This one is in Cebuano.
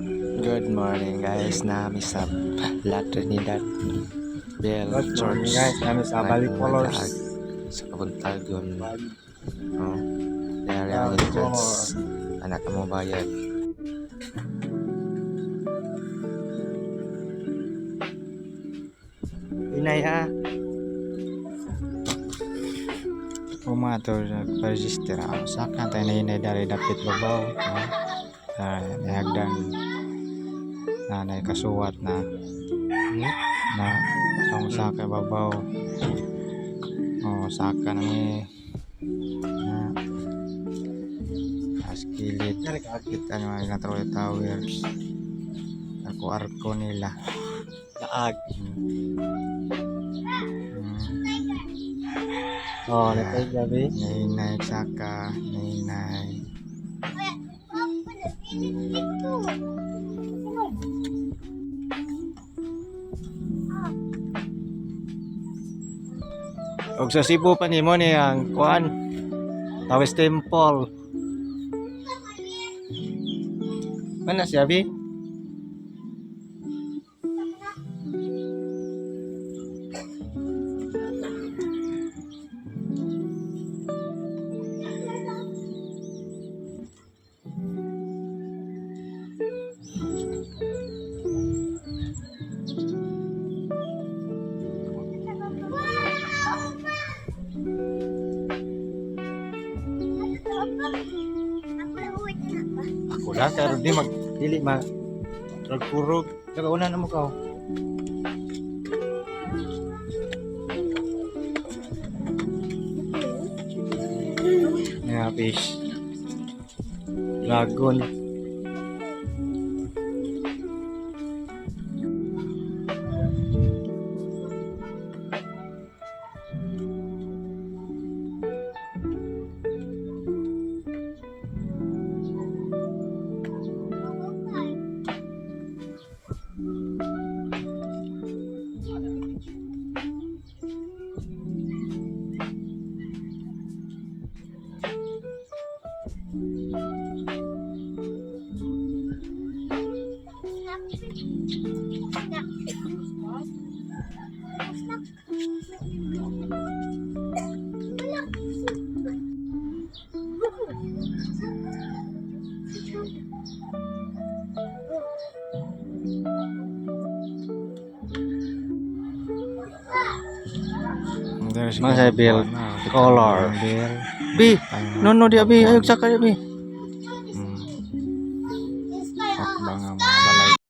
Good morning, guys, nami sa La Trinidad Bell Good morning, Church. guys, nami sa Bali Colors. Sa kabuntagon. Oh. Dari ang entrance. Anak mo bayad. Inay ha. Uma to nagpa-register ako. Saka tayo na inay dari dapit babaw. No? Nihagdan na kasuwat na na ang saka babaw. Oh, saka na ni na as kilid kita nyo ay natroy tower, arko arko nila. Laag. Oh, natay gabi. Nainay saka, nainay. Og sa Cebu pa nimo ni ang kuan. Tawis Temple. Mana siya bi? Ako lang karon di mag dili ma rag purog. Una na mo ka. Nga fish. Dragon. There's Mga bell color. Bell. Bi, no no di abi, ayog saka di abi. Hakbang ang mga balay.